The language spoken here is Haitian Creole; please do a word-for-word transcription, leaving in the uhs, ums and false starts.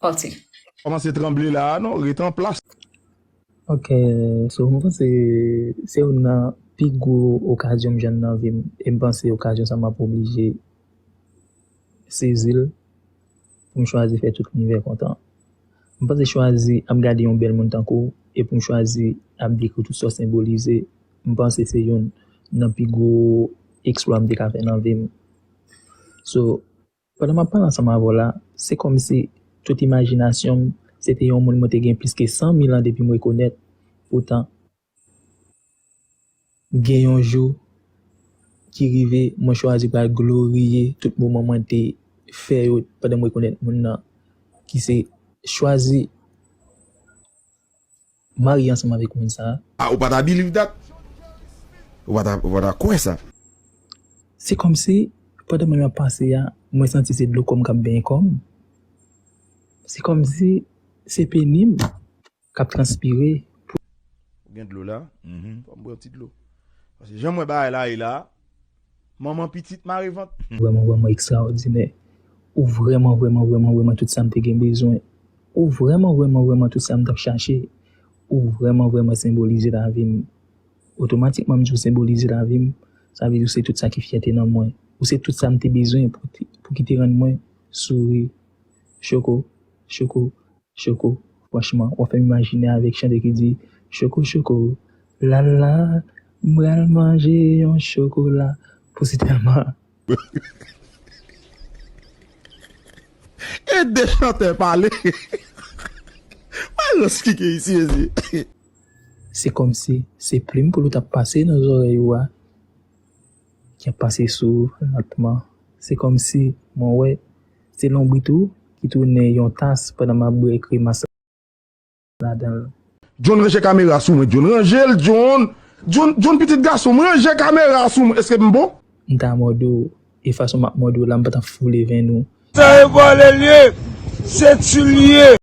Pati. Kòmanse tranble la a non, ret an plas. Ok, so m panse se youn nan pi gwo okazyon m jwenn nan vi m, e m panse okazyon sa m ap oblije sezi l pou m chwazi fè tout linivè kontan. M panse chwazi ap gade yon bèl moun tankou w e pou m chwazi ap dekri tout sa w senbolize, m panse se youn nan pi gwo eksplwa m te ka fè nan vi m. So, pandan m ap pale ansanm avè w la, se kòmsi tout imajinasyon m, se te yon moun mwen te gen plis ke san mil an depi m rekonèt. Poutan, gen yon jou ki rive, mwen chwazi pral gloriye tout moman mwen te fè yo pandan m rekonèt moun nan, ki se chwazi marye ansanm avèk moun sa a. Ah, ou pa ta believe that? Ou pa ta, ou pa ta kwè sa? Se kòmsi, pandan mwen ap pase a, mwen santi se dlo kò m k ap benyen kò m. Se kòmsi se peni m k ap transpire. Ou gen dlo la? Mhm. Fò m pran ti dlo. Paske jan mwen bagay la ye la, manman pitit mare vant. Vrèman, vrèman ekstraòdinè. Ou vrèman, vrèman, vrèman, vrèman tout sa m te gen bezwen. Ou vrèman, vrèman, vrèman tout sa m t ap chache. Ou vrèman, vrèman senbolize lavi m. Otomatikman, m di w senbolize lavi m, sa vle di w se tout sa ki fyète nan mwen. Ou se tout sa m te bezwen pou, te- pou ki te rann mwen souri. Choko, choko, choko. Franchman, w ap fè m imajine avèk chante ki di, choko, choko, lala, m pral manje yon chokola. Pou si tèlman. E de chantè pale. Mwen lòs ki gen isi, mesye. Se kòmsi se plim poul ou t ap pase nan zòrèy ou a ki ap pase sou ou lantman. Se kòmsi mwen wè se lonbrit ou ki tounen yon tas pandan m ap bwè kremas ladan l. John, ranje kamera sou mwen, John. Ranje l, John. John, John, pitit gason m, ranje kamera sou mwen. Èske m bon? M ta mòde w, e fason m ap mòde w la, m pa t ap foule venn ou. Sa e vòlè l ye, se ti l ye.